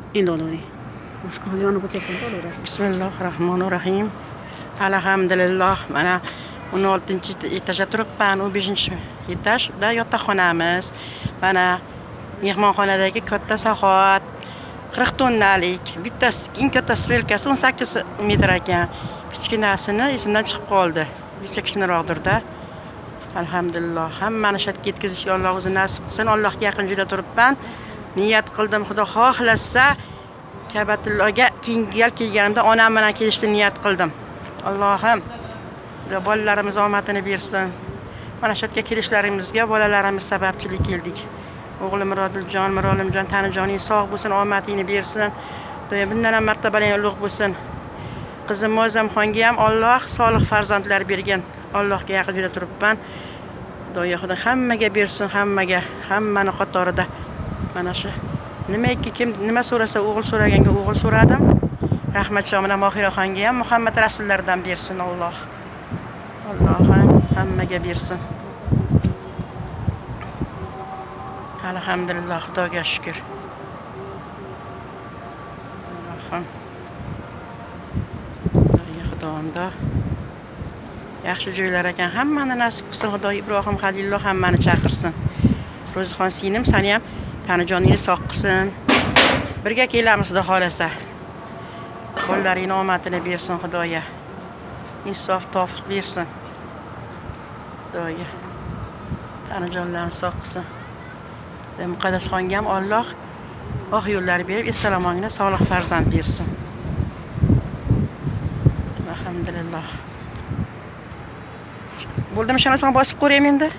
Endi olavering. Boshqa yonib o'chayotganda olaverasiz. Bismillohi rohmanir rohim. Alhamdulillah, mana 16-etajda turibman, 15-etajda yotoqxonamiz. Mana mehmonxonadagi katta saxovat 40 tonnalik, bittasi eng katta strelkasi 18 metr ekan. Kichkinasini esimdan chiqib qoldi. Necha kichkinaroqdirda. Alhamdulillah, hammani shu yerga yetkazishga Alloh o'zi nasib qilsin. Allohga yaqin joyda turibman. Niyat qildim, Xudo xohlasa Ka'batullohga keyingi yil kelganimda onam bilan kelishni niyat qildim. Allohim, Xudo bolalarimiz omadini bersin. Mana shu yerga kelishlarimizga bolalarimiz sababchilik keldik. O'g'lim Murodiljon, Mirolimjon, tani joning sog' bo'lsin, omadingni bersin. Xudoyo bundan ham martabalang ulug' bo'lsin. Qizim Mo'zzamxonga ham Alloh solih farzandlar bergan. Allohga yaqin joyda turibman. Xudoyo, Xudo hammaga bersin, hammaga, hammani qatorida. Mana shu nimaiki kim nima so'rasa, o'g'il so'raganga o'g'il so'radim. Rahmatjon bilan Mohiraxonga ham Muhammad rasullardan bersin Alloh. Allohim hammaga bersin. Alhamdulillah, Xudoga shukr. Allohim. Xudoya Xudovando. Yaxshi joylar ekan. Hammani nasib qilsin Xudo, Ibrohim Halilulloh hammani chaqirsin. Ro'zixon singlim, seni ham tani joningni sog' qilsin. Birga kelamiz Xudo xolasa. Bolalaringni omadini bersin Xudoya. Insof tavfiq bersin. Xudoya. Tani jonlarini sog' qilsin. Muqaddasxonga ham Alloh oq yo'llar berib, eson-omongina solih farzand bersin. Alhamdulillah. Bo'ldimi, shunasini bosib ko'raymi endi?